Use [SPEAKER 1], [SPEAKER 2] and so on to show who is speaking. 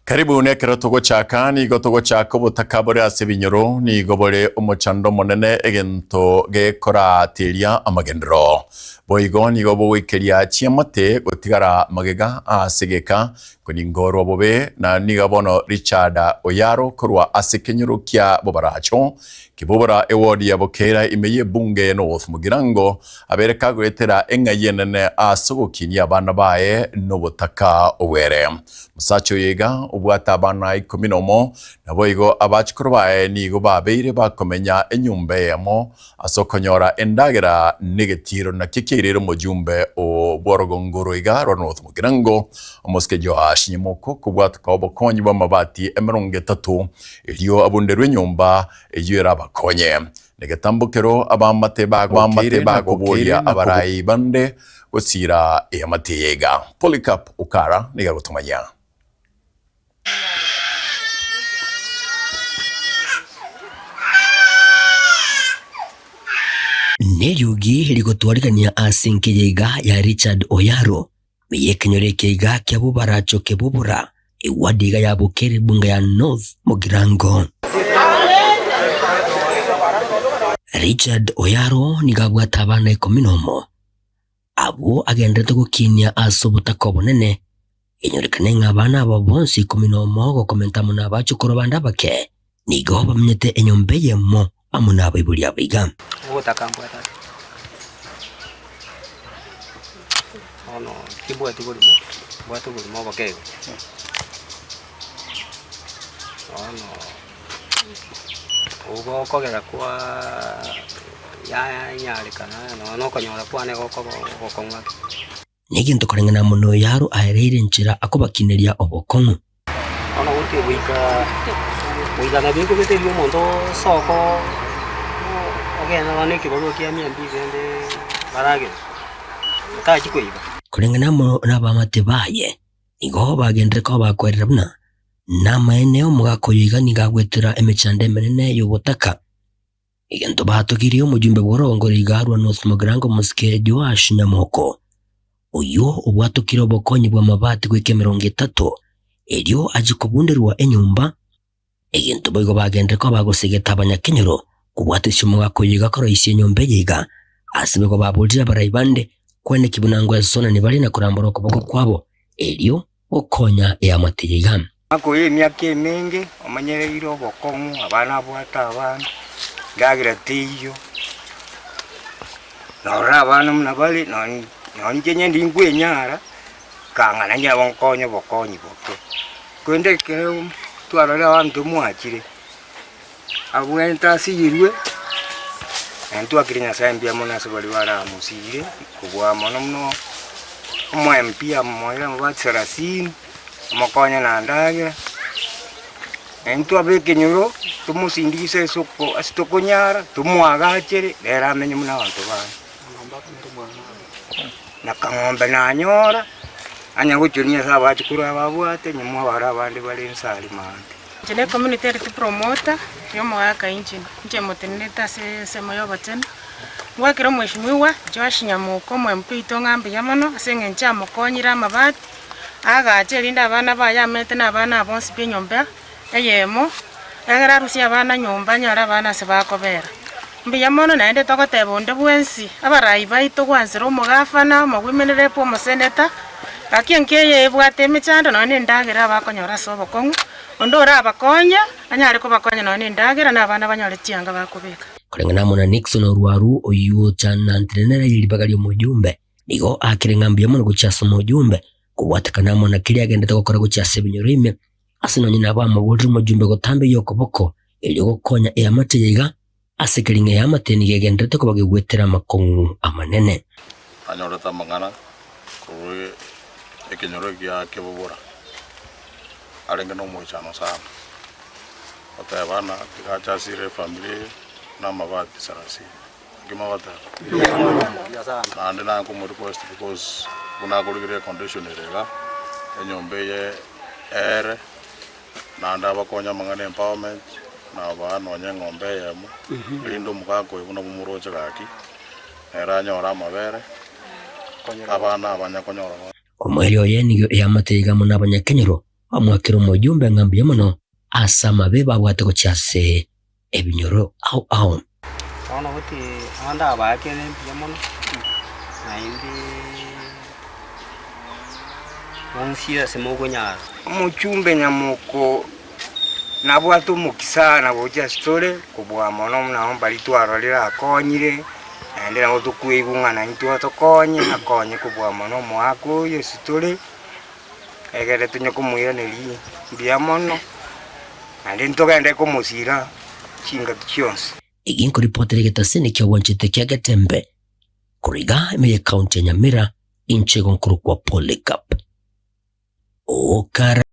[SPEAKER 1] Karibu nekero togochaka, nigo togochaka obotaka bore ase ebinyoro, nigo bore omochando omonene egento gekorateria amagenderero. Boigo nigo bogoikeria chiamate gotigara magega ase egeka, koningorwa bobe, na nigo bono Richard Oyaro korwa ase ekenyoro kia Bobaracho, Kibobora eward ya Bokeera ime y'ebunge ya North Mugirango, abeire kagoetera eng'ai enene ase ogokinia abana baye nobotaka obwere. Omosacha oyo iga obwate abana ikomi nomo, naboigo abachukuru baye nigo babeire bakomenya enyomba eyemo ase okonyora endagera negetiiro nakio kiairire omojumbe o bw'orogongo oro iga rwa North Mugirango, omosike Joash Nyamoko kobwatoka obokonyi bw'amabati emerongo etato erio abunderwe enyomba eyio erabakonye. Negetambokero abaamate bagokeire na koboria abarai bande gosiira eamate eye iga. Polycarp Okara nigo agotomanyia.
[SPEAKER 2] Neriogi rigotwarigania ase enkeya iga ya Richard Oyaro, Ekenyoro eke iga kia bobaracho kebobora, ewadi iga ya Bukere ebunga ya North Mugirango. Richard Oyaro nigo abwate abana ikomi nomo, abwo agenderete gokinia ase obotaka obonene, enyorekane ng'a abana aba bonsi ikomi nomo gokomenta amo nabachokoro bande abake, nigo bamenyete enyomba eyemo amo nabaibori aba iga.
[SPEAKER 3] Ogotaka mbwate ase bono timbwati borimo, mbwate oborimo oboke igo. Bono obwo bokogera kwaa yanyarekana nonya na okonyora kwane gokoba ogokong'u ake.
[SPEAKER 2] Negento koreng'ana amo noyaro aereire enchera akobakineria obokong'u.
[SPEAKER 3] Bono goika goika goika nabo ekobeteria omonto osoko ogende nonya na ekebarua kia mia mbili rende baragere, otachia koiba.
[SPEAKER 2] Koreng'ana amo nabamate baye, nigo bagenderere koba bakwerera buna namaene omogaka oyo iga nigo agwetera emechando emenene y'obotaka. Egento batogirie omojumbe bw'orogongo riga rwa North Mugirango omosike Joash Nyamoko, oyio obwatokire obokonyi bw'amabati goika emerongo etato, erio achie kobunderwa enyomba. Egento boigo bagenderere koba bagosegeta abanyakenyoro kobwatesia omogaka oyo iga koroisia enyomba eye iga, ase boigo baborire abarai bande kweneki buna ngwesonani bare na korambora okoboko kwabo erio gokonya eamate eye iga.
[SPEAKER 4] Omwaka oyo emiaka emenge omanyereire obokong'u, abana abwate abana, endagera teiyo, norora abana buna bare nonye nonye inche onye ndinkwenyara, kang'ana onye nabo nkonye obokonyi boke. Korende ekero twarorire abanto mwachire, Abwenerete asiyirwe, na ntwakire Nyasae mbuya mono ase baria baramosiyire, kobua mono mono omo-MP amoire amabati sarasini, amokonye na ndagera, na intwe abe ekenyoro tomosindigise ase oko ase tokonyara, tomoagachere, nere amenye buna abanto bande. Na kang'ombe nanyora, anya gochia ase abachukuru aba abwate, nyuma abare abande bare inse aria maambia.
[SPEAKER 5] Inche ne community health promoter ya omogaka engine, inche motenenete ase ensemo ya obochenu. Ngwakera omweshimiwa Joash Nyamoka omo MP oito ng'a mbuya mono ase eng'encho amokonyire amabati, agache erinde abana baye amete na abana aba bonsi pi enyomba eyemo, egere arusie abana nyomba anyore abana ase bakobera. Mbuya mono naende togoteba onde bwensi, abarai baito gwansera omogafana, omowomen rep, omoseneta, gaki enka eye ebwate emechando nonya na endagera abakonyora ase obokong'u, onde orabakonye, anyare kobakonya nonya na endagera na abana banyore chianga bakobeka.
[SPEAKER 2] Koreng'ana amo na Nixon Orwaru oyio ochanantire nere ye ribaga ri'omojumbe, nigo aakire ng'a mbuya mono gochia ase omojumbe, kobwatekana amo na keria agendete gokora gochia ase ebinyoro ime, ase nonye nabo amoborire omojumbe gotambia okoboko erio gokonya eamate eye iga, Ase kering'e y'amate nigo egendererete koba gegwetera amakong'u amanene.
[SPEAKER 6] Anyorete amang'ana korwa ekenyoro gia kebobora, arenge nomoichano sana, goteba ng'a tiga ache asire efamiri eye na amabati sarasini. Naki mogoteba? Naende naye nkomo request because buna akorigereria econdition ere iga, enyomba eye eere. Naende abakonye amang'ana empowerment, na abaa nonya eng'ombe eyemo, erinde omogaka oyo buna bomoroche gaki, nere anyore amabere, abana abanya konyora bono.
[SPEAKER 2] Omoerio oye nigo eamate iga amo nabanyakenyoro. Bamwakera omojumbe ng'a mbuya mono ase amabe babwate gochia ase ebinyoro ao ao.
[SPEAKER 3] Bono goti ande abaakere mbuya mono, naende bonsi ase mokonyara.
[SPEAKER 4] Omochumbe nyamoko nabwate omokisana gocha ase tore kobua mono buna mbaria twarorire akonyire, naende nabo tokoigwa ng'a naintwe atokonye, akonye kobua mono omoaka oyo ase tore. Egere tonye komoiraneria mbuya mono, naende ntogende komosira chingaki chionsi.
[SPEAKER 2] Egi nkoripotera egetasini ki'obwanchete kia Getembe korwa iga ime ye county ya Nyamira inche igo nkorokwa Polycarp Okara.